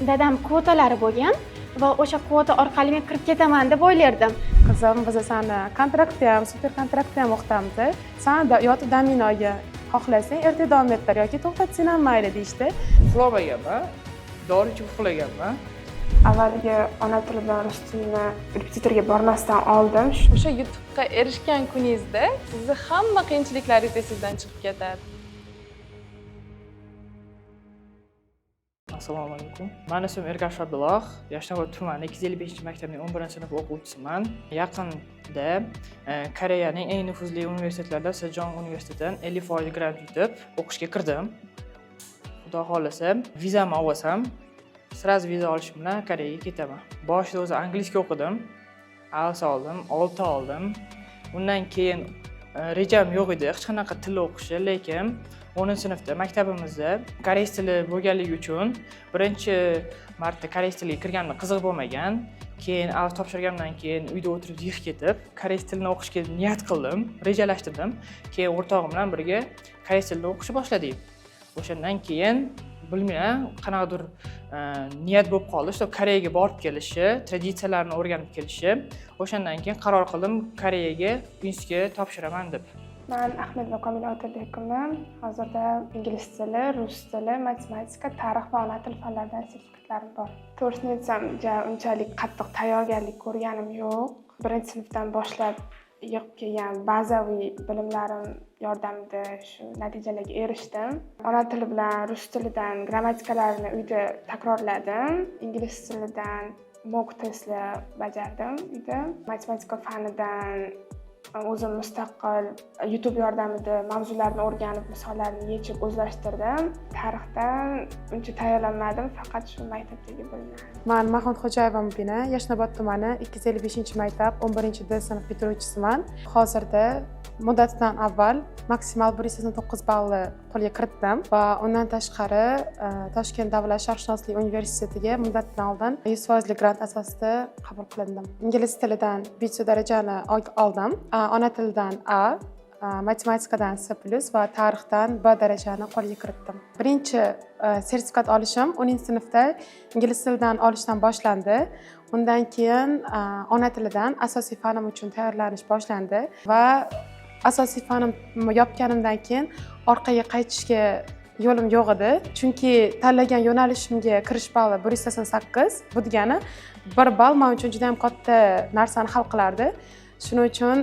Dadam kvotalari bo'lgan va o'sha kvota orqali men kirib ketaman deb o'ylardim. Qizim, biz sani kontraktda ham, super kontraktda ham o'qitamiz. San yotib damingni olgin, xohlasang erta davom ettir yoki to'xtatsang ham mayli, deyishdi. Uxlamaganman, dori ichib uxlaganman. Avvaliga ona tili bilan rus tilini repetitorga bormasdan oldim. O'sha yutuqqa erishgan kuningizda sizni hamma qiyinchiliklaringiz esingizdan chiqib ketadi. Assalomu alaykum. Mani ismim Ergash Abdulloh, Yashnobod tumani 255-maktabning 11-sinf o'quvchisiman. Yaqinda Koreyaning eng nufuzli universitetlaridan Sejong universitetidan 50% grant yutib o'qishga kirdim. Xudo xohlasa, vizamni olsam, сразу viza olishim bilan Koreyaga ketaman. Boshida o'zi английский o'qidim. IELTS oldim, 6 oldim. Undan keyin rejam yo'q edi hech qanaqa til o'qishi, lekin 10 sinfda maktabimizda koreys tili bo'lganligi uchun birinchi marta koreys tiliga kirganimda qiziq bo'lmagan. Keyin IELTS topshirganimdan keyin uyda o'tirib zerikib ketib, koreys tilini o'qishga niyat qildim, rejalashtirdim. Keyin o'rtog'im bilan birga koreys tilini o'qishni boshladik. O'shandan keyin bilmayman, qanaqadir niyat bo'lib qoldi, что Koreyaga borib kelishi, traditsiyalarni o'rganib kelishi. O'shandan keyin qaror qildim, Koreyaga institutga topshiraman deb. Man Ahmedova Komila Otabekovna. Hozirda ingliz tili, rus tili, matematika, tarix va ona tili fanlaridan sertifikatlarim bor. To'g'risini aytsam, ja unchalik qattiq tayyorgarlik ko'rganim yo'q. Birinchi sinfdan boshlab yig'ib kelgan bazaviy bilimlarim yordamida shu natijalarga erishdim. Ona tili bilan rus tilidan grammatikalarini uyda takrorladim. Ingliz tilidan mock testlar bajardim uyda. Matematika fanidan o'zim mustaqil YouTube yordamida mavzularni o'rganib, misollarni yechib o'zlashtirdim. Tarixdan uncha tayyorlanmadim, faqat shu maktabdagi bilimlar. Man Mahmudxo'jayeva Mubina, Yashnobod tumani 255-maktab 11 D sinf bitiruvchisiman. Hozirda muddatidan avval maksimal 189 balli qo'lga kiritdim va undan tashqari Toshkent davlat sharqshunoslik universitetiga muddatidan oldin 100 foizli grant asosida qabul qilindim. Ingliz tilidan B2 darajani oldim, ona tilidan A, matematikadan C+ va tarixdan B darajani qo'lga kiritdim. Birinchi sertifikat olishim 10-sinfda ingliz tilidan olishdan boshlandi. Undan keyin ona tilidan asosiy fanim uchun tayyorlanish boshlandi va asosiy fanim yopganimdan keyin orqaga qaytishga yo'lim yo'q edi, chunki tanlagan yo'nalishimga kirish bali 188. Bu degani 1 ball man uchun juda yam katta narsani hal qilardi. Shuning uchun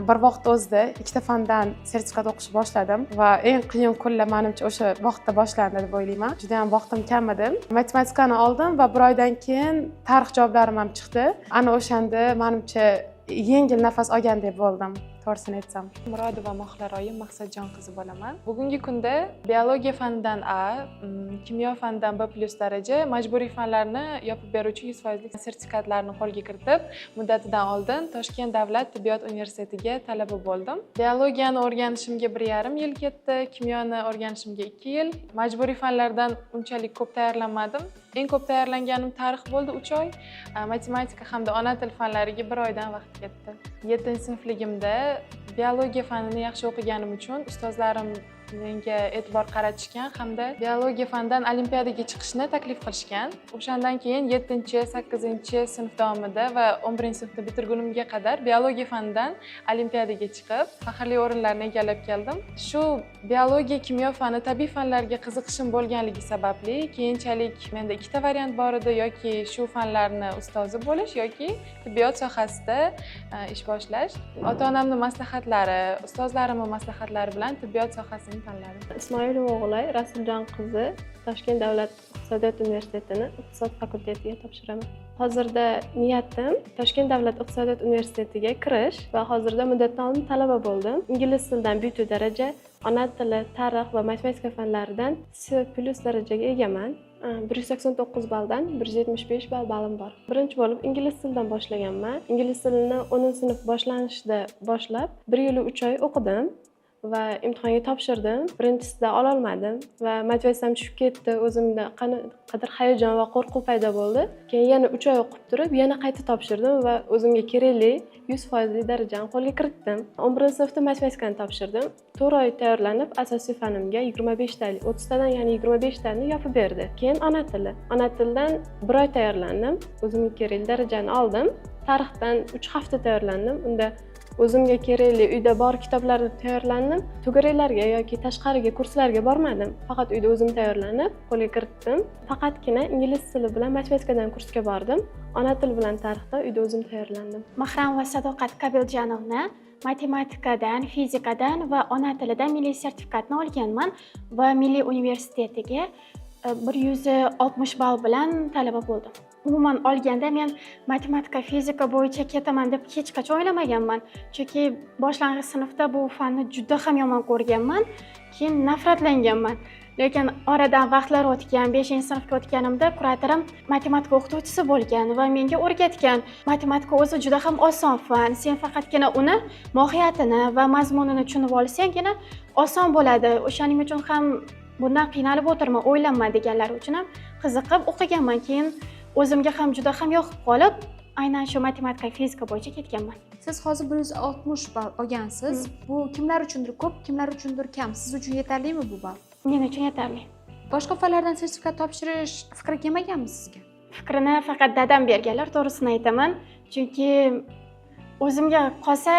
bir vaqt o'zida ikkita fandan sertifikat o'qishni boshladim va eng qiyin kunlar manimcha o'sha vaqtda boshlandi deb o'ylayman. Juda yam vaqtim kam edi. Matematikani oldim va bir oydan keyin tarix javoblarim ham chiqdi. Ana o'shanda manimcha yengil nafas olgandek bo'ldim, to'g'risini aytsam. Murodova Mohlaroyim Maqsadjon qizi bo'laman. Bugungi kunda biologiya fanidan A, kimyo fanidan B+ daraja, majburiy fanlarni yopib beruvchi 100 foizlik sertifikatlarni qo'lga kiritib, muddatidan oldin Toshkent davlat tibbiyot universitetiga talaba bo'ldim. Biologiyani o'rganishimga 1,5 yil ketdi, kimyoni o'rganishimga 2 yil. Majburiy fanlardan unchalik ko'p tayyorlanmadim. Eng ko'p tayyorlanganim tarix bo'ldi, 3 oy. Matematika hamda ona til fanlariga bir oydan vaqt ketdi. Yettinchi sinfligimda biologiya fanini yaxshi o'qiganim uchun ustozlarim menga e'tibor qaratishgan hamda biologiya fanidan olimpiadaga chiqishni taklif qilishgan. O'shandan keyin yettinchi, sakkizinchi sinf davomida va 11-sinfni bitirgunimga qadar biologiya fanidan olimpiadaga chiqib, faxrli o'rinlarni egallab keldim. Shu biologiya, kimyo fani, tabiiy fanlarga qiziqishim bo'lganligi sababli keyinchalik menda ikkita variant bor edi: yoki shu fanlarni ustozi bo'lish, yoki tibbiyot sohasida ish boshlash. Ota onamni maslahatlari, ustozlarimni maslahatlari bilan tibbiyot sohasini tanladim. Ismoilova O'g'ilay Rasuljon qizi, Toshkent davlat iqtisodiyot universitetini iqtisod fakultetiga topshiraman. Hozirda niyatim Toshkent davlat iqtisodiyot universitetiga kirish va hozirda muddatidan oldin talaba bo'ldim. Ingliz tilidan B2 daraja, ona tili, tarix va matematika fanlaridan C+ darajaga egaman. 189 balldan 175 ball ballim bor. Birinchi bo'lib ingliz tilidan boshlaganman. Ingliz tilini 10-sinf boshlanishida boshlab, 1 yil 3 oy o'qidim. Va imtihonga topshirdim. Birinchisida ololmadim va motivatsiyam tushib ketdi. O'zimda qanaqadir hayajon va qo'rquv paydo bo'ldi. Keyin yana 3 oy o'qib turib, yana qayta topshirdim va o'zimga kerakli 100 foizli darajani qo'lga kiritdim. 11-sinfda matematikani topshirdim. 4 oy tayyorlanib, asosiy fanimga 25 talik, 30 tadan, ya'ni 25 tani yopib berdi. Keyin ona tili, ona tilidan bir oy tayyorlandim, o'zimga kerakli darajani oldim. Tarixdan 3 hafta tayyorlandim. Unda o'zimga kerakli uyda bor kitoblarni tayyorlandim. To'garaklarga yoki tashqariga kurslarga bormadim, faqat uyda o'zim tayyorlanib, qo'lga kiritdim. Faqatgina ingliz tili bilan matematikadan kursga bordim. Ona tili bilan tarixdan uyda o'zim tayyorlandim. Mahramova Sadoqat Kabiljanovna, matematikadan, fizikadan va ona tilidan milliy sertifikatni olganman va milliy universitetiga 160 ball bilan talaba bo'ldim. Umuman olganda, men matematika, fizika bo'yicha ketaman deb hech qachon o'ylamaganman, chunki boshlang'ich sinfda bu fanni juda ham yomon ko'rganman, keyin nafratlanganman. Lekin oradan vaqtlar o'tgan, 5-sinfga o'tganimda kuratorim matematika o'qituvchisi bo'lgan va menga o'rgatgan: matematika o'zi juda ham oson fan, sen faqatgina uni mohiyatini va mazmunini tushunib olsanggina oson bo'ladi, o'shaning uchun ham bundan qiynalib o'tirma, o'ylanma, deganlari uchun ham qiziqib o'qiganman. Keyin o'zimga ham juda ham yoqib qolib, aynan shu matematika, fizika bo'yicha ketganman. Siz hozir 160 ball olgansiz. Bu kimlar uchundir ko'p, kimlar uchundir kam. Siz uchun yetarlimi bu ball? Men uchun yetarli. Boshqa fanlardan sertifikat topshirish fikri kelmaganmi sizga? Fikrini faqat dadam berganlar, to'g'risini aytaman, chunki o'zimga qolsa,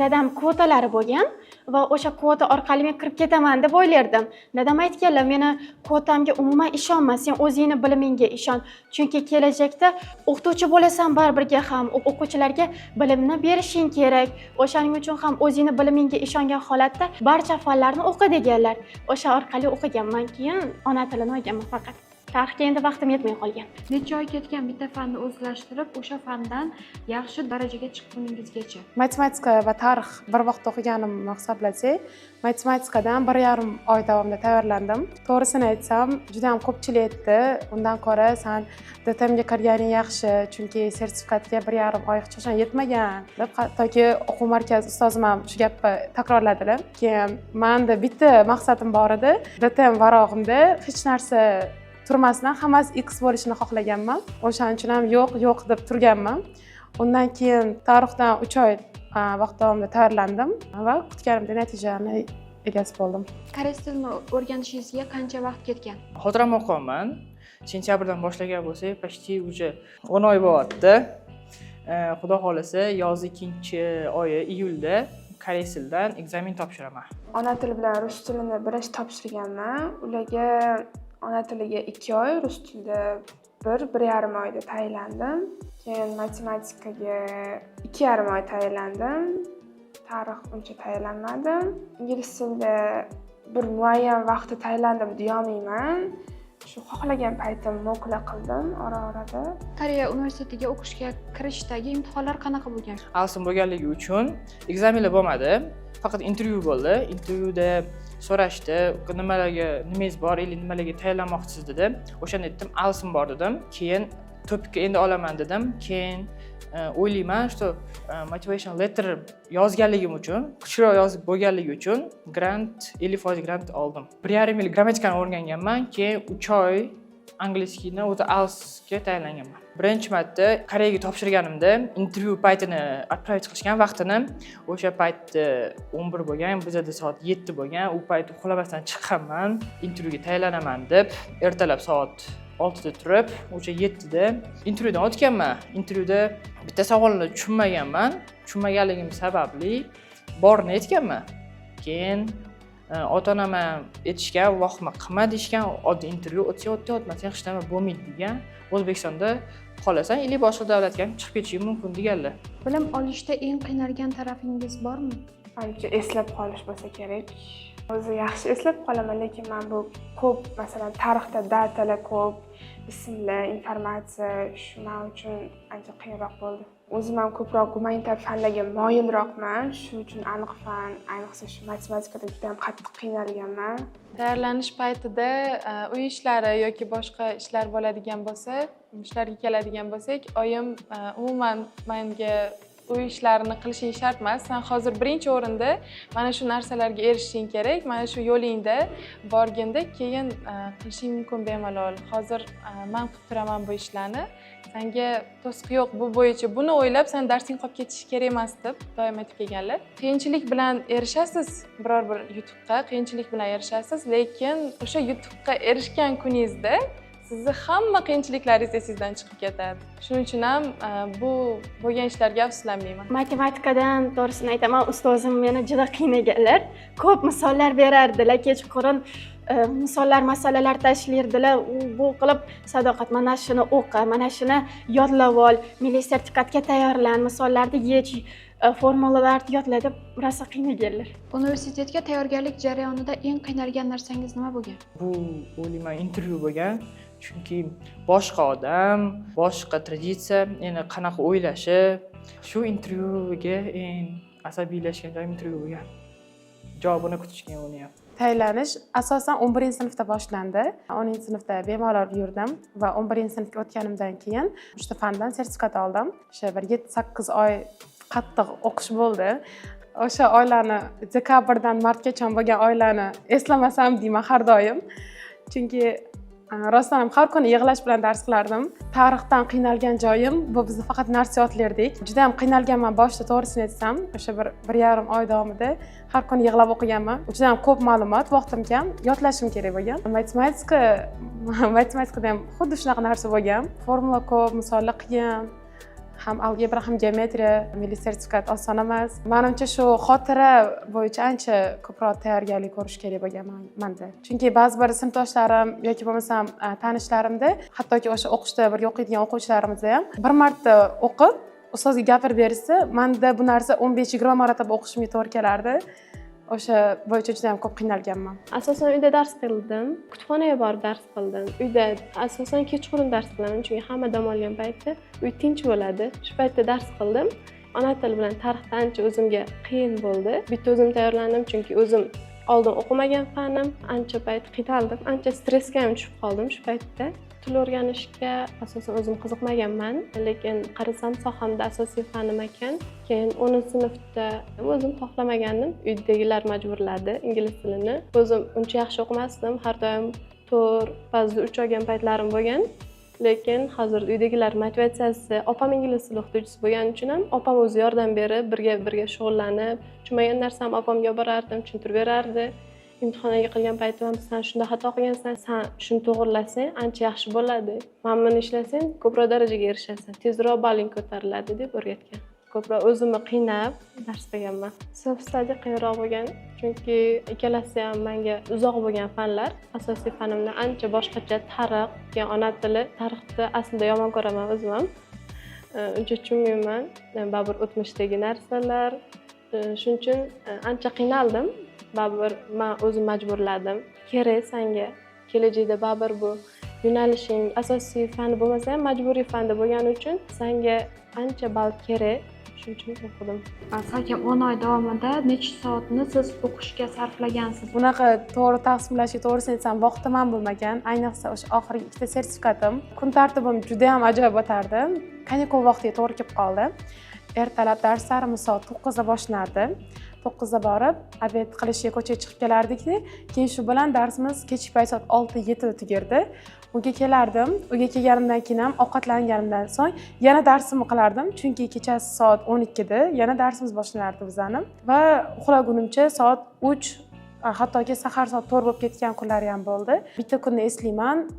dadam kvotalari bo'lgan va o'sha kvota orqali men kirib ketaman deb o'ylardim. Dadam aytganlar: "Meni kvotamga umuman ishonma, sen o'zingni bilimingga ishon, chunki kelajakda o'qituvchi bo'lasan, baribirga ham o'quvchilarga bilimni berishing kerak, o'shaning uchun ham o'zingni bilimingga ishongan holatda barcha fanlarni o'qi", deganlar. O'sha orqali o'qiganman. Keyin ona tilini olganman faqat, tarixga endi vaqtim yetmay qolgan. Necha oy ketgan bitta fanni o'zlashtirib, o'sha fandan yaxshi darajaga chiqquningizgacha? Matematika va tarix bir vaqtda o'qiganimni hisoblasak, matematikadan 1,5 oy davomida tayyorlandim. To'g'risini aytsam, juda ham ko'pchilik aytdi, undan ko'ra san DTMga kirganing yaxshi, chunki sertifikatga 1,5 oy hech qachon yetmagan, deb. Hattoki o'quv markazi ustozim ham shu gapni takrorladilar. Keyin manda bitta maqsadim bor edi: DTM varog'imda hech narsa turmasdan hammasi x bo'lishini xohlaganman. O'shaning uchun ham yo'q, yo'q deb turganman. Undan keyin tarixdan 3 oy vaqt davomida tayyorlandim va kutganimdek natijani egasi bo'ldim. Koreys tilini o'rganishingizga qancha vaqt ketgan? Hozir ham o'qiyapman. Sentyabrdan boshlagan bo'lsak, почти уже 10 oy bo'lyapti. Xudo xohlasa, yoz ikkinchi oyi, iyulda koreys tilidan экзамен topshiraman. Ona tili bilan rus tilini birinchi topshirganman. Ularga ona tiliga 2 oy, rus tilida 1-1,5 oyda tayyorlandim. Keyin matematikaga 2,5 oy tayyorlandim. Tarix uncha tayyorlanmadim. Ingliz tilida bir muayyan vaqtda tayyorlandim deyolmayman. Shu xohlagan paytim mocklar qildim ora orada. Koreya universitetiga o'qishga kirishdagi imtihonlar qanaqa bo'lgan? IELTSim bo'lganligi uchun экзамен lar bo'lmadi, faqat intervyu bo'ldi. Intervyuda so'rashdi, nimalarga, nimangiz bor или nimalarga tayyorlanmoqchisiz, dedi. O'shanda aytdim, IELTSim bor, dedim. Keyin TOPIKka endi olaman, dedim. Keyin o'ylayman, что motivation letter yozganligim uchun, kuchliroq yozib bo'lganligi uchun grant, 50% grant oldim. 1,5 yil grammatikani o'rganganman, keyin 3 oy английский ni, o'zi IELTSga tayyorlanganman. Birinchi marta Koreyaga topshirganimda intervyu paytini отправить qilishgan vaqtini, o'sha paytda 11 bo'lgan, bizada soat 7 bo'lgan. U payt uxlamasdan chiqqanman, intervyuga tayyorlanaman deb. Ertalab soat 6da turib, o'sha 7da intervyudan o'tganman. Intervyuda bitta savolni tushunmaganman. Tushunmaganligim sababli borini aytganman. Keyin ota onam ham aytishgan, vahima qilma, deyishgan, oddiy intervyu, o'tsang o'tdi, o'tmasang hech nima bo'lmaydi, degan, O'zbekistonda qolasan или boshqa davlatga ham chiqib ketishing mumkin, deganlar. Bilim olishda eng qiynalgan tarafingiz bormi? Manimcha, eslab qolish bo'lsa kerak. O'zi yaxshi eslab qolaman, lekin man bu ko'p, masalan, tarixda дата lar ko'p, ismlar, informatsiya, shu man uchun ancha qiyinroq bo'ldi. O'zim ham ko'proq gumanitar fanlarga moyilroqman, shu uchun aniq fan, ayniqsa shu matematikada juda ham qattiq qiynalganman. Tayyorlanish paytida uy ishlari yoki boshqa ishlar bo'ladigan bo'lsa, shularga keladigan bo'lsak, oyim umuman menga Uy ishlarini qilishing shart emas. San hozir birinchi o'rinda mana shu narsalarga erishishing kerak, mana shu yo'lingda borginda keyin qilishing mumkin bemalol. Hozir man qilib turaman bu ishlarni, sanga to'siq yo'q bu bo'yicha. Buni o'ylab san darsing qolib ketishi kerak emas, deb doim aytib kelganlar. Qiyinchilik bilan erishasiz biror bir yutuqqa, qiyinchilik bilan erishasiz, lekin o'sha yutuqqa erishgan kuningizda sizni hamma qiyinchiliklaringiz esingizdan chiqib ketadi. Shuning uchun ham bu bo'lgan ishlarga afsuslanmayman. Matematikadan, to'g'risini aytaman, ustozim meni juda qiynaganlar. Ko'p misollar berardilar, kechqurun misollar, masalalar tashlardilar. U bu qilib, "Sadoqat, mana shuni o'qi, mana shuni yodlab ol, milliy sertifikatga tayyorlan, misollarni yech, formulalarni yodla", deb rosa qiynaganlar. Universitetga tayyorgarlik jarayonida eng qiynalgan narsangiz nima bo'lgan? Bu, o'ylayman, intervyu bo'lgan, chunki boshqa odam, boshqa traditsiya, endi qanaqa o'ylashi. Shu intervyuga eng asabiylashgan joyim intervyu bo'lgan, javobini kutishgan uni ham. Tayyorlanish asosan 11-sinfda boshlandi. 10-sinfda bemalol yurdim va 11-sinfga o'tganimdan keyin uchta fandan sertifikat oldim. O'sha bir 7-8 oy qattiq o'qish bo'ldi. O'sha oylarni, dekabrdan martgacha bo'lgan oylarni eslamasam deyman har doim, chunki rostdan ham har kuni yig'lash bilan dars qilardim. Tarixdan qiynalgan joyim bu bizni faqat narsa yodlardik. Juda ham qiynalganman boshida, to'g'risini aytsam. O'sha bir yarim oy davomida har kuni yig'lab o'qiganman. Juda ham ko'p ma'lumot, vaqtim kam, yodlashim kerak bo'lgan. Matematikada ham xuddi shunaqa narsa bo'lgan: formula ko'p, misollar qiyin, ham algebra, ham geometriya. Milliy sertifikat oson emas manimcha. Shu xotira bo'yicha ancha ko'proq tayyorgarlik ko'rish kerak bo'lgan manda, chunki ba'zi bir sinfdoshlarim yoki bo'lmasam tanishlarimda, hattoki o'sha o'qishda birga o'qiydigan o'quvchilarimizda ham bir marta o'qib, ustozga gapirib berishsa, manda bu narsa 15-20 marotaba o'qishimga to'g'ri kelardi. O'sha bo'yicha juda yam ko'p qiynalganman. Asosan uyda dars qildim, kutubxonaga borib dars qildim. Uyda asosan kechqurun dars qilaman, chunki hamma dam olgan paytda uy tinch bo'ladi. Shu paytda dars qildim. Ona tili bilan tarixda ancha o'zimga qiyin bo'ldi. Bitta o'zim tayyorlandim, chunki o'zim oldin o'qimagan fanim. Ancha payt qiynaldim, ancha stressga ham tushib qoldim shu paytda. Til o'rganishga asosan o'zim qiziqmaganman, lekin qarasam, sohamda asosiy fanim ekan. Keyin 10-sinfda o'zim xohlamagandim, uydagilar majburladi ingliz tilini. O'zim uncha yaxshi o'qimasdim, har doim 4, ba'zida 3 olgan paytlarim bo'lgan. Lekin hozir uydagilar motivatsiyasi, opam ingliz tili o'qituvchisi bo'lgani uchun ham opam o'zi yordam berib, birga birga shug'ullanib, tushunmagan narsamni opamga borardim, tushuntirib berardi. Imtihonga qilgan paytim ham, "San shunda xato qilgansan, san shuni to'g'irlasang, ancha yaxshi bo'ladi, mana buni ishlasang, ko'proq darajaga erishasan, tezroq balling ko'tariladi", deb o'rgatgan. Ko'proq o'zimni qiynab dars qilganman. Self study qiyinroq bo'lgan, chunki ikkalasi ham menga uzoq bo'lgan fanlar. Asosiy fanimdan ancha boshqacha tarix, keyin ona tili. Tarixni aslida yomon ko'raman o'zim ham, uncha tushunmayman, baribir o'tmishdagi narsalar. Shuning uchun ancha qiynaldim. Baribir man o'zim majburladim, kerak sanga kelajakda, baribir bu yo'nalishing asosiy fani bo'lmasa ham, majburiy fanda bo'lgani uchun sanga ancha ball kerak. Shuning uchun o'qidim. Salkam 10 oy davomida necha soatni siz o'qishga sarflagansiz? Bunaqa to'g'ri taqsimlashga, to'g'risini aytsam, vaqtim ham bo'lmagan, ayniqsa o'sha oxirgi ikkita sertifikatim. Kun tartibim juda yam ajoyib o'tardi. Kanikul vaqtiga to'g'ri kelib qoldi. Ertalab darslarimiz soat 9da boshlanardi. 9da borib, обед qilishga ko'chaga chiqib kelardikda, keyin shu bilan darsimiz kechki payt soat 6-7da tugardi. Uyga kelardim. Uyga kelganimdan keyin ham, ovqatlanganimdan so'ng yana darsimni qilardim, chunki kechasi soat 12da yana darsimiz boshlanardi bizani va uxlagunimcha soat 3, hattoki sahar soat 4 bo'lib ketgan kunlari ham bo'ldi. Bitta kunni eslayman.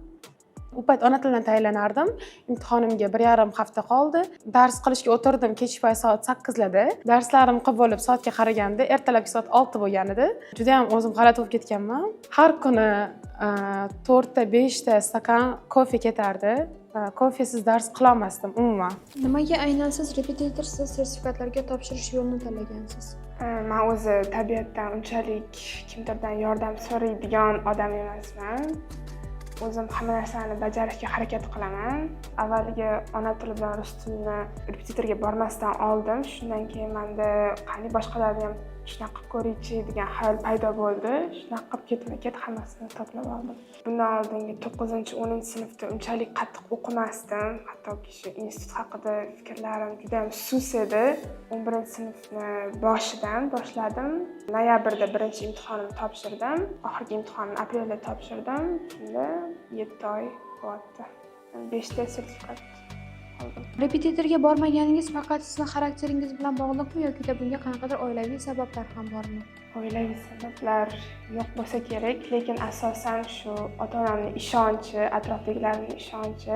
U payt ona tilidan tayyorlanardim. Imtihonimga 1,5 hafta qoldi. Dars qilishga o'tirdim kechki payt soat 8larda. Darslarim qilib bo'lib, soatga qaraganda, ertalabki soat 6 bo'lgan edi. Judayam o'zim g'alati bo'lib ketganman. Har kuni 4ta, 5ta stakan kofe ketardi. Kofesiz dars qilolmasdim umuman. Nimaga aynan siz repetitorsiz sertifikatlarga topshirish yo'lini tanlagansiz? Man o'zi tabiatdan unchalik kimdirdan yordam so'raydigan odam emasman. O'zim hamma narsani bajarishga harakat qilaman. Avvaliga ona tili bilan rus tilini repetitorga bormasdan oldim. Shundan keyin manda qani boshqalarni ham Shunaqa qilib ko'raychi degan xayol paydo bo'ldi. Shunaqa qilib ketma ket hammasini to'plab oldim. Bundan oldingi 9, 10-sinfda unchalik qattiq o'qimasdim, hattoki shu institut haqida fikrlarim juda yam sust edi. 11-sinfni boshidan boshladim. Noyabrda birinchi imtihonimni topshirdim, oxirgi imtihonni aprelda topshirdim. Shunda 7 oy bo'lyapti, beshta sertifikat oldim. Repetitorga bormaganingiz faqat sizni xarakteringiz bilan bog'liqmi yokida bunga qanaqadir oilaviy sabablar ham bormi? Oilaviy sabablar yo'q bo'lsa kerak, lekin asosan shu ota onamni ishonchi, atrofdagilarni ishonchi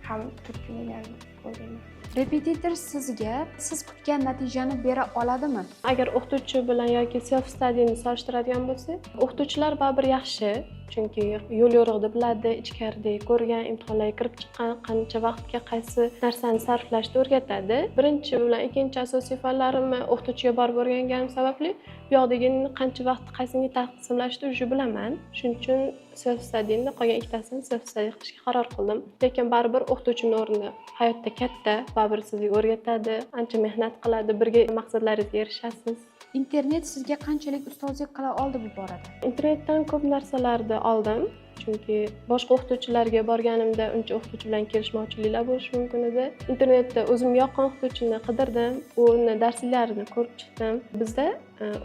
ham turtki bo'lgan deb o'ylayman. Repetitor sizga siz kutgan natijani bera oladimi? Agar o'qituvchi bilan yoki self studyni solishtiradigan bo'lsak, o'qituvchilar baribir yaxshi, chunki yo'l yo'riqni biladi, ichkarida ko'rgan, imtihonlarga kirib chiqqan, qancha vaqtga qaysi narsani sarflashni o'rgatadi. Birinchi bilan ikkinchi asosiy fanlarimni o'qituvchiga borib o'rganganim sababli bu yoqdagini qancha vaqtni qaysiga taqsimlashni уже bilaman. Shuning uchun self studyni, qolgan ikkitasini self study qilishga qaror qildim. Lekin baribir o'qituvchini o'rni hayotda katta, baribir sizga o'rgatadi, ancha mehnat qiladi, birga maqsadlaringizga erishasiz. Internet sizga qanchalik ustozlik qila oldi bu borada? Internetdan ko'p narsalarni oldim, chunki boshqa o'qituvchilarga borganimda uncha o'qituvchi bilan kelishmovchiliklar bo'lishi mumkin edi. Internetda o'zimga yoqqan o'qituvchini qidirdim, uni darsliklarini ko'rib chiqdim. Bizda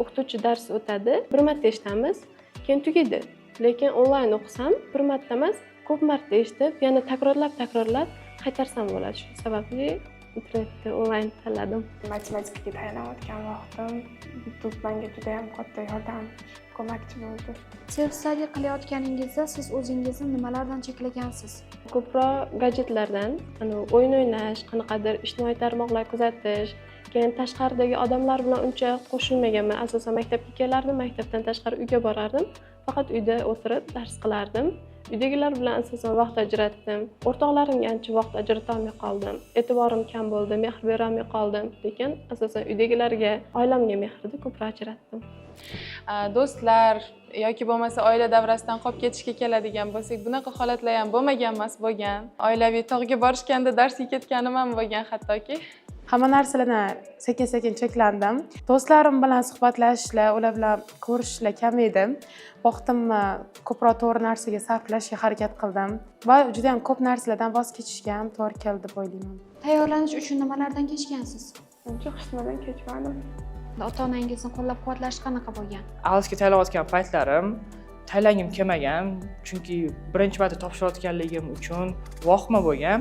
o'qituvchi dars o'tadi, bir marta eshitamiz, keyin tugaydi. Lekin onlayn o'qisam, bir marta emas, ko'p marta eshitib, yana takrorlab takrorlab qaytarsam bo'ladi. Shu sababli internetda onlayn tanladim. Matematikaga tayyorlanayotgan vaqtim YouTube menga juda yam katta yordam, ko'makchi bo'ldi. Self study qilayotganingizda siz o'zingizni nimalardan cheklagansiz? Ko'proq gadjetlardan, anavi o'yin o'ynash, qanaqadir ijtimoiy tarmoqlar kuzatish, keyin tashqaridagi odamlar bilan uncha qo'shilmaganman. Asosan maktabga kelardim, maktabdan tashqari uyga borardim, faqat uyda o'tirib dars qilardim. Uydagilar bilan asosan vaqt ajratdim. O'rtoqlarimga ancha vaqt ajratolmay qoldim, e'tiborim kam bo'ldi, mehr berolmay qoldim. Lekin asosan uydagilarga, oilamga mehrni ko'proq ajratdim. Do'stlar yoki bo'lmasa oila davrasidan qolib ketishga keladigan bo'lsak, bunaqa holatlar ham bo'lmagan emas, bo'lgan. Oilaviy tog'ga borishganda darsga ketganim ham bo'lgan hattoki. Hamma narsalardan sekin sekin cheklandim. Do'stlarim bilan suhbatlashishlar, ular bilan ko'rishishlar kamaydi. Vaqtimni ko'proq to'g'ri narsaga sarflashga harakat qildim va juda yam ko'p narsalardan voz kechishga ham to'g'ri keldi deb o'ylayman. Tayyorlanish uchun nimalardan kechgansiz? Uncha hech nimadan kechmadim. Ota onangizni qo'llab quvvatlashi qanaqa bo'lgan? IELTSga tayyorlanayotgan paytlarim tayyorlangim kelmagan, chunki birinchi marta topshirayotganligim uchun vahima bo'lgan.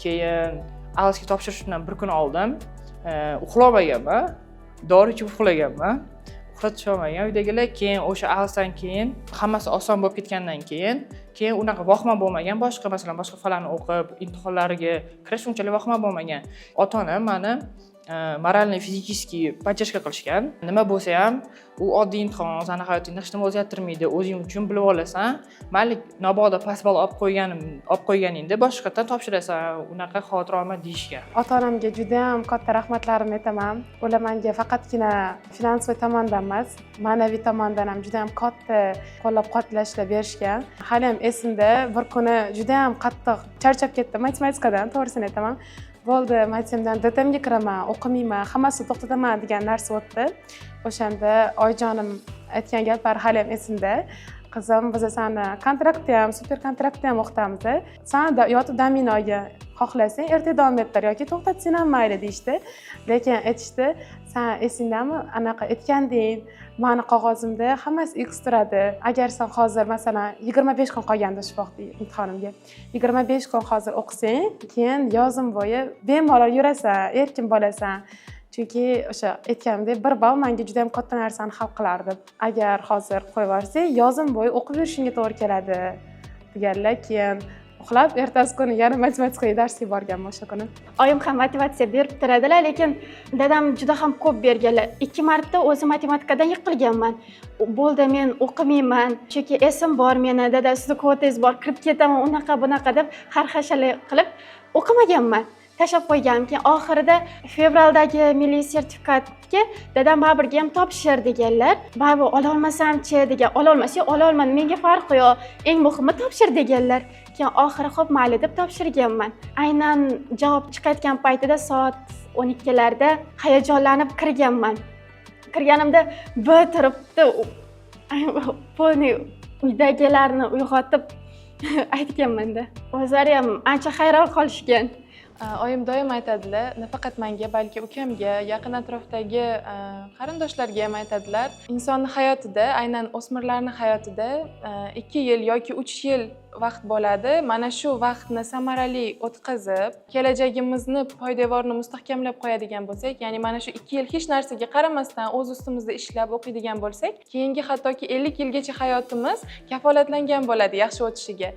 Keyin IELTSga topshirishdan bir kun oldin uxlolmaganman, dori ichib uxlaganman, uxlatisholmagan uydagilar. Keyin o'sha IELTSdan keyin hammasi oson bo'lib ketgandan keyin unaqa vahima bo'lmagan. Boshqa, masalan, boshqa fanlarni o'qib imtihonlarga kirish unchalik vahima bo'lmagan. Ota onam mani моральный, физический поддержка qilishgan. Nima bo'lsa ham, u oddiy imtihon, sani hayotingni hech nima o'zgartirmaydi, o'zing uchun bilib olasan. Mayli, mabodo past ball olib qo'yganingda boshqatdan topshirasan, unaqa xavotir olma, deyishgan. Ota onamga judayam katta rahmatlarimni aytaman. Ular menga faqatgina finansiy tomondan emas, ma'naviy tomondan ham judayam katta qo'llab quvvatlashlar berishgan. Haliyam esimda, bir kuni judayam qattiq charchab ketdim matematikadan, to'g'risini aytaman. Bo'ldi, matemdan DTMga kiraman, o'qimayman, hammasini to'xtataman degan narsa o'tdi. O'shanda oyijonim aytgan gaplari haliyam esimda: "Qizim, biz sani kontraktda ham, super kontraktda ham o'qitamiz. San yotib damingni olgin, xohlasang ertaga davom ettir yoki to'xtatsang ham mayli", deyishdi. Lekin aytishdi: "San esingdami, anaqa aytganding, mani qog'ozimda hammasi x turadi. Agar sen hozir, masalan, 25 kun qolganda shu vaqt imtihonimga, 25 kun hozir o'qisang, keyin yozim bo'yi bemalol yurasan, erkin bo'lasan. Chunki o'sha aytganimdek, 1 ball manga juda yam katta narsani hal qilardi. Agar hozir qo'yib yuborsang, yozim bo'yi o'qib yurishingga to'g'ri keladi", deganlar. Keyin uxlab, ertasi kuni yana matematika darsiga borganman o'sha kuni. Oyim ham motivatsiya berib turadilar, lekin dadam juda ham ko'p berganlar. Ikki marta o'zi matematikadan yiqilganman. Bo'ldi, men o'qimayman, chunki esim bor meni, dada, sizni kvotangiz bor, kirib ketaman, unaqa bunaqa deb har xashalik qilib o'qimaganman, tashlab qo'yganman. Keyin oxirida fevraldagi milliy sertifikatga dadam baribir ham topshir deganlar. Baribir ololmasamchi degan. Ololmasang ololmadim, menga farqi yo'q, eng muhimi topshir, deganlar. Keyin oxiri ho'p, mayli deb topshirganman. Aynan javob chiqayotgan paytida soat 12 larda hayajonlanib kirganman. Kirganimda B turibdi. Полный uydagilarni uyg'otib aytganmanda. O'zlari ham ancha hayron qolishgan. Oyim doim aytadilar, nafaqat menga, balki ukamga, yaqin atrofdagi qarindoshlarga ham aytadilar: insonni hayotida, aynan o'smirlarni hayotida 2 yil yoki 3 yil vaqt bo'ladi. Mana shu vaqtni samarali o'tkazib, kelajagimizni poydevorini mustahkamlab qo'yadigan bo'lsak, ya'ni mana shu 2 yil hech narsaga qaramasdan o'z ustimizda ishlab o'qiydigan bo'lsak, keyingi hattoki 50 yilgacha hayotimiz kafolatlangan bo'ladi yaxshi o'tishiga.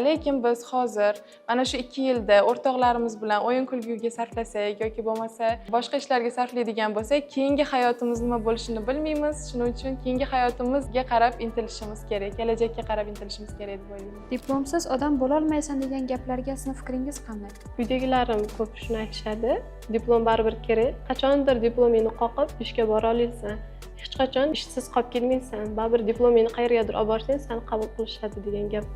Lekin biz hozir mana shu 2 yilda o'rtoqlarimiz bilan o'yin kulguga sarflasak yoki bo'lmasa boshqa ishlarga sarflaydigan bo'lsak, keyingi hayotimiz nima bo'lishini bilmaymiz. Shuning uchun keyingi hayotimizga qarab intilishimiz kerak, kelajakka qarab intilishimiz kerak deb o'ylayman. Diplomsiz odam bo'lolmaysan degan gaplarga sizni fikringiz qanday? Uydagilarim ko'p shuni aytishadi: diplom baribir kerak, qachondir diplomingni qoqib ishga bora olasan, hech qachon ishsiz qolib ketmaysan, baribir diplomingni qayergadir olib borsang, sani qabul qilishadi, degan gap.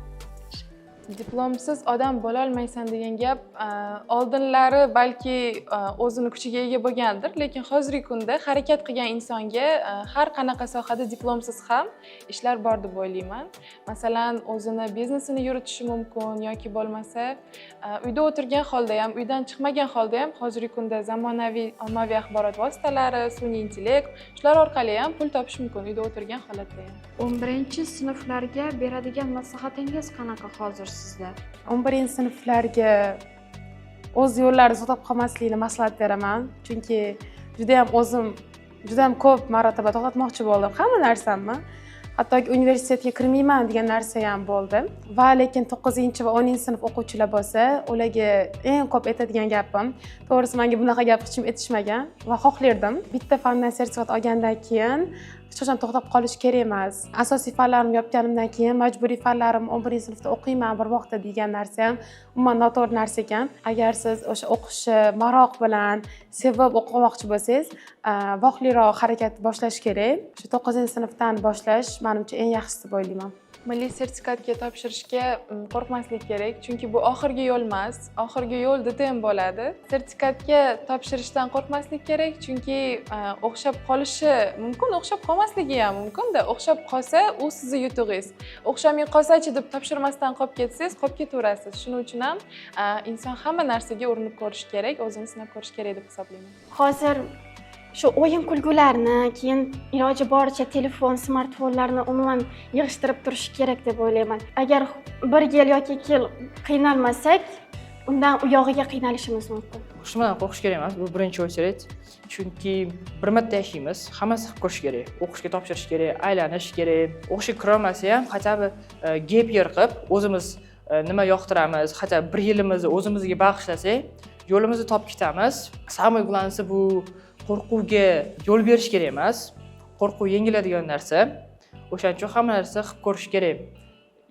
Diplomsiz odam bo'lolmaysan degan gap oldinlari balki o'zini kuchiga ega bo'lgandir, lekin hozirgi kunda harakat qilgan insonga har qanaqa sohada diplomsiz ham ishlar bor deb o'ylayman. Masalan, o'zini biznesini yuritishi mumkin yoki bo'lmasa uyda o'tirgan holda ham, uydan chiqmagan holda ham hozirgi kunda zamonaviy ommaviy axborot vositalari, sun'iy intellekt, shular orqali ham pul topish mumkin uyda o'tirgan holatda ham. 11-sinflarga beradigan maslahatingiz qanaqa hozir sizda? 11-sinflarga o'z yo'llarini to'xtab qolmaslikni maslahat beraman, chunki judayam o'zim judayam ko'p marotaba to'xtatmoqchi bo'ldim hamma narsamni, hattoki universitetga kirmayman degan narsa ham bo'ldi. Va lekin 9-va 10-sinf o'quvchilar bo'lsa, ularga eng ko'p aytadigan gapim, to'g'risi, manga bunaqa gap hech kim aytishmagan va xohlardim: bitta fandan sertifikat olgandan keyin hech qachon to'xtab qolish kerak emas. Asosiy fanlarimni yopganimdan keyin majburiy fanlarimni 11-sinfda o'qiyman bir vaqtda degan narsa ham umuman noto'g'ri narsa ekan. Agar siz o'sha o'qishni maroq bilan, sevib o'qimoqchi bo'lsangiz, vaqtliroq harakat boshlash kerak. Shu 9-sinfdan boshlash manimcha eng yaxshisi deb o'ylayman. Milliy sertifikatga topshirishga qo'rqmaslik kerak, chunki bu oxirgi yo'l emas, oxirgi yo'l DTM bo'ladi. Sertifikatga topshirishdan qo'rqmaslik kerak, chunki o'xshab qolishi mumkin, o'xshab qolmasligi ham mumkinda. O'xshab qolsa, u sizni yutug'ingiz. O'xshamay qolsachi deb topshirmasdan qolib ketsangiz, qolib ketaverasiz. Shuning uchun ham inson hamma narsaga urinib ko'rishi kerak, o'zini sinab ko'rishi kerak deb hisoblayman. Hozir shu o'yin kulgularni, keyin iloji boricha telefon, smartfonlarni umuman yig'ishtirib turish kerak deb o'ylayman. Agar bir yil yoki 2 yil qiynalmasak, undan u yog'iga qiynalishimiz mumkin. Hech nimadan qo'rqish kerak emas, bu birinchi очередь, chunki bir marta yashaymiz, hammasi qilib ko'rish kerak. O'qishga topshirish kerak, aylanish kerak. O'qishga kirolmasa ham, хотя бы gap year qilib, o'zimiz nima yoqtiramiz, хотя бы bir yilimizni o'zimizga bag'ishlasak, yo'limizni topib ketamiz. Самое главное, bu qo'rquvga yo'l berish kerak emas. Qo'rquv yengiladigan narsa. O'shaning uchun hamma narsa qilib ko'rish kerak.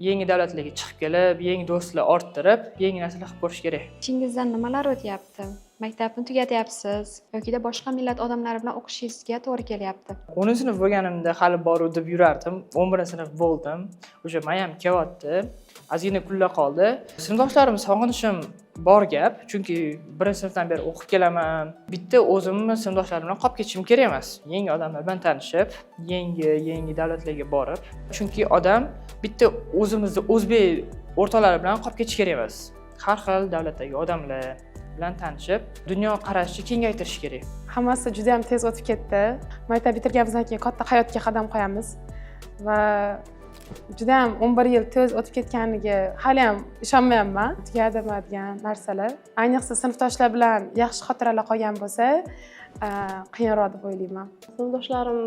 Yangi davlatlarga chiqib kelib, yangi do'stlar orttirib, yangi narsalar qilib ko'rish kerak. Ichingizdan nimalar o'tyapti? Maktabni tugatyapsiz yokida boshqa millat odamlari bilan o'qishingizga to'g'ri kelyapti. 10-sinf bo'lganimda hali boruv deb yurardim. 11-sinf bo'ldim, уже mayam kelyapti, ozgina kunlar qoldi. Sinfdoshlarimni sog'inishim bor gap, chunki birinchi sinfdan beri o'qib kelaman. Bitta o'zimni sinfdoshlarim bilan qolib ketishim kerak emas, yangi odamlar bilan tanishib, yangi yangi davlatlarga borib, chunki odam bitta o'zimizni o'zbek o'rtoqlari bilan qolib ketish kerak emas. Har xil davlatdagi odamlar bilan tanishib, dunyoqarashni kengaytirish kerak. Hammasi juda yam tez o'tib ketdi. Maktab bitirganimizdan keyin katta hayotga qadam qo'yamiz va judayam 11 yil tez o'tib ketganiga haliyam ishonmayapman. Tugadimi degan narsalar, ayniqsa sinfdoshlar bilan yaxshi xotiralar qolgan bo'lsa, qiyinroq deb o'ylayman. Sinfdoshlarim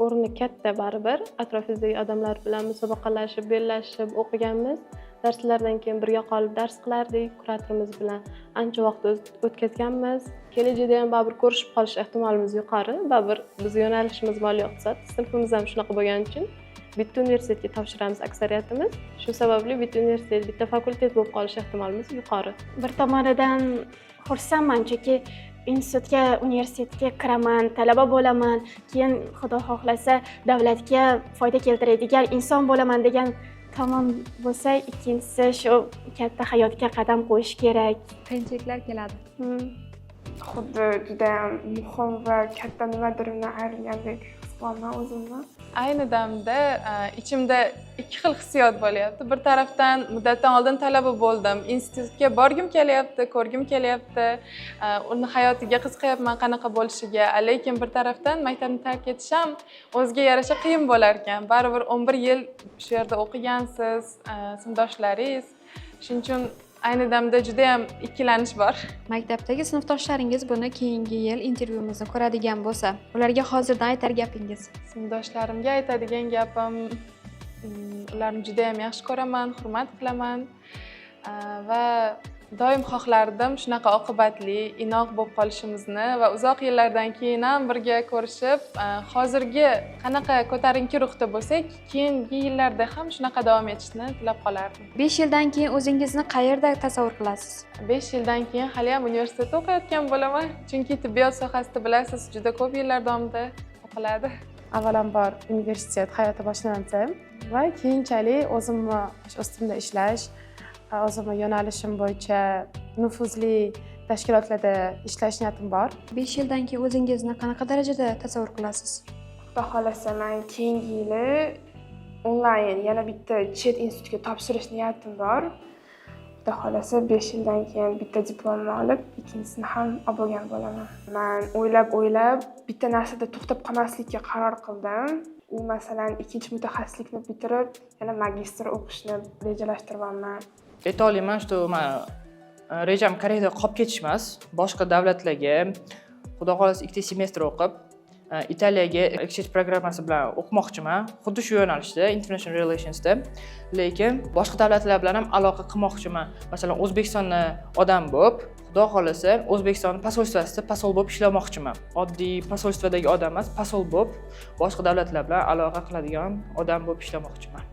o'rni katta baribir. Atrofingizdagi odamlar bilan musobaqalashib, bellashib o'qiganmiz. Darslardan keyin birga qolib dars qilardik, kuratorimiz bilan ancha vaqt o'tkazganmiz. Kelajakda ham baribir ko'rishib qolish ehtimolimiz yuqori. Baribir biz yo'nalishimiz moliya iqtisod, sinfimiz ham shunaqa bo'lgani uchun bitta universitetga topshiramiz aksariyatimiz. Shu sababli bitta universitet, bitta fakultet bo'lib qolish ehtimolimiz yuqori. Bir tomonidan xursandman, chunki institutga, universitetga kiraman, talaba bo'laman, keyin, Xudo xohlasa, davlatga foyda keltiradigan inson bo'laman degan tomon bo'lsa, ikkinchisi shu katta hayotga qadam qo'yish kerak. Qiyinchiliklar keladi. Xuddi judayam muhim va katta nimadir undan ayrilgandek his. qilyapman o'zimni. Ayni damda ichimda ikki xil hissiyot bo'lyapti. Bir tarafdan muddatdan oldin talaba bo'ldim, institutga borgim kelyapti, ko'rgim kelyapti, uni hayotiga qiziqyapman, qanaqa bo'lishiga. Lekin bir tarafdan maktabni tark etish ham o'ziga yarasha qiyin bo'lar ekan. Baribir 11 yil shu yerda o'qigansiz, sinfdoshlaringiz. Shuning uchun ayni damda judayam ikkilanish bor. Maktabdagi sinfdoshlaringiz buni keyingi yil intervyumizni ko'radigan bo'lsa, ularga hozirdan aytar gapingiz? Sinfdoshlarimga aytadigan gapim, ularni judayam yaxshi ko'raman, hurmat qilaman va doim xohlardim shunaqa oqibatli, inoq bo'lib qolishimizni va uzoq yillardan keyin ham birga ko'rishib, hozirgi qanaqa ko'tarinki ruhda bo'lsak, keyingi yillarda ham shunaqa davom etishini tilab qolardim. 5 yildan keyin o'zingizni qayerda tasavvur qilasiz? 5 yildan keyin haliyam universitetda o'qiyotgan bo'laman, chunki tibbiyot sohasida, bilasiz, juda ko'p yillar davomida o'qiladi. Avvalambor universitet hayoti boshlanadi va keyinchalik o'zimni ustimda ishlash, o'zimni yo'nalishim bo'yicha nufuzli tashkilotlarda ishlash niyatim bor. 5 yildan keyin o'zingizni qanaqa darajada tasavvur qilasiz? Xudo xohlasa, man keyingi yili onlayn yana bitta chet institutga topshirish niyatim bor. Xudo xohlasa, 5 yildan keyin bitta diplomni olib, ikkinchisini ham olib bo'lgan bo'laman. Man o'ylab o'ylab bitta narsada to'xtab qolmaslikka qaror qildim. U, masalan, ikkinchi mutaxassislikni bitirib, yana magistr o'qishni rejalashtiryapman. Ayta olaman, что man rejam Koreyada qolib ketish emas, boshqa davlatlarga, xudo xohlasa, ikkita semestr o'qib, Italiyaga exchange programmasi bilan o'qimoqchiman, xuddi shu yo'nalishda, international relationsda. Lekin boshqa davlatlar bilan ham aloqa qilmoqchiman. Masalan, O'zbekistonni odam bo'lib, xudo xohlasa, O'zbekiston посольство sida посол bo'lib ishlamoqchiman. Oddiy посольство dagi odam emas, посол bo'lib, boshqa davlatlar bilan aloqa qiladigan odam bo'lib ishlamoqchiman.